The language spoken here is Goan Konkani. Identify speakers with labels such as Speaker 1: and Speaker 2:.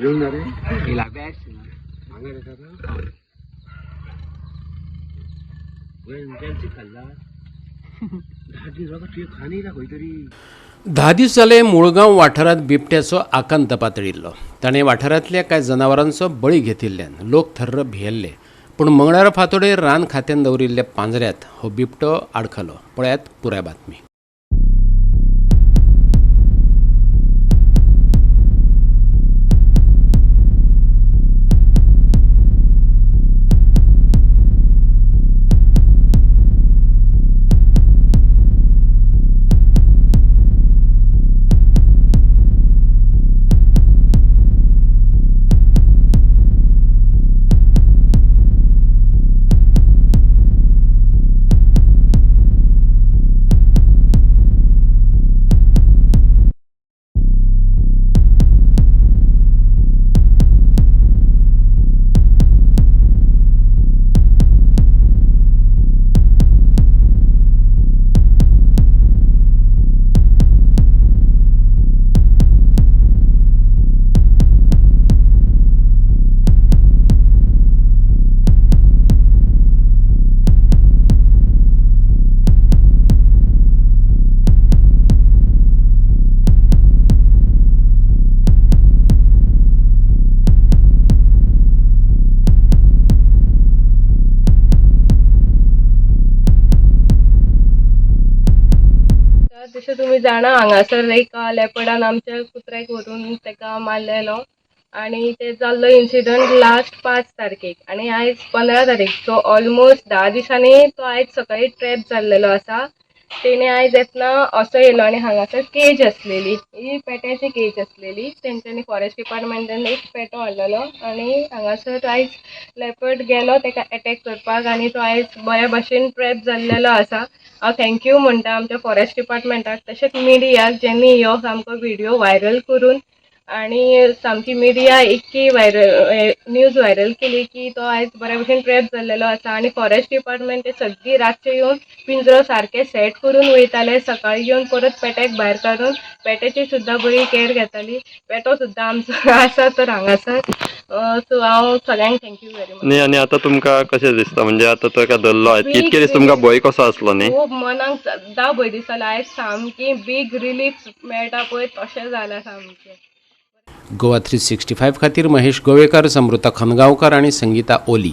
Speaker 1: येऊन रे
Speaker 2: 10 दीस जाले मुळगांव वाठारांत बिबट्याचो आकांत पातळिल्लो. ताणें वाठारांतल्या कांय जनावरांचो बळी घेतिल्ल्यान लोक थर्र भियेल्ले. पूण मंगळारा फांतोडेर रान खात्यान दवरिल्ल्या पांजऱ्यांत हो बिबटो आडखलो. पळयात पुराय बातमी.
Speaker 3: जशें तुमी जाणा हांगासर एक लेपर्डान आमच्या कुत्र्याक व्हरून ताका मारलेलो आनी ते जाल्लो इन्सिडंट लास्ट 5 तारखेक आनी आयज 15 तारीख, सो ऑलमोस्ट 10 दिसांनी तो आयज सकाळी ट्रॅप जाल्लेलो आसा. तेणे आयज येतना असो येयलो आनी हांगासर केज आसलेली, ही पेट्याची केज आसलेली. तेंच्यांनी फॉरेस्ट डिपार्टमेंटान एक पेटो हाडलेलो आनी हांगासर आयज लेपर्ड गेलो ताका एटॅक करपाक आनी तो आयज बऱ्या भशेन ट्रॅप जाल्लेलो आसा. हांव thank you म्हणटा आमच्या फॉरेस्ट डिपार्टमेंटाक, तशेंच मिडियाक ज्यांनी हो सामको व्हिडियो व्हायरल करून आनी सामकी मिडिया इतकी व्हायरल न्यूज व्हायरल केली की तो आयज बऱ्या भशेन ट्रॅप जाल्लेलो आसा. आनी फॉरेस्ट डिपार्टमेंट ते सगळी रातचे येवन पिंजरो सारके सेट करून वयताले, सकाळी येवन परत पेट्याक भायर काडून पेट्याची सुद्दां बरी केअर घेताली. पेटो सुद्दां आमचो आसा तर हांगासर. सो हांव सगळ्यांक thank you very much.
Speaker 4: न्ही, आनी आतां तुमकां कशें दिसता, म्हणजे आतां ताका धरलो, इतके दीस तुमकां भंय कसो आसलो न्ही?
Speaker 3: खूब मनाक सद्दां भंय दिसतालो. आयज सामकी बीग रिलीफ मेळटा पळय तशें जालां सामकें.
Speaker 2: गोवा 365 खातीर महेश गोवेकर, समृता खनगांवकर आनी संगीता ओली.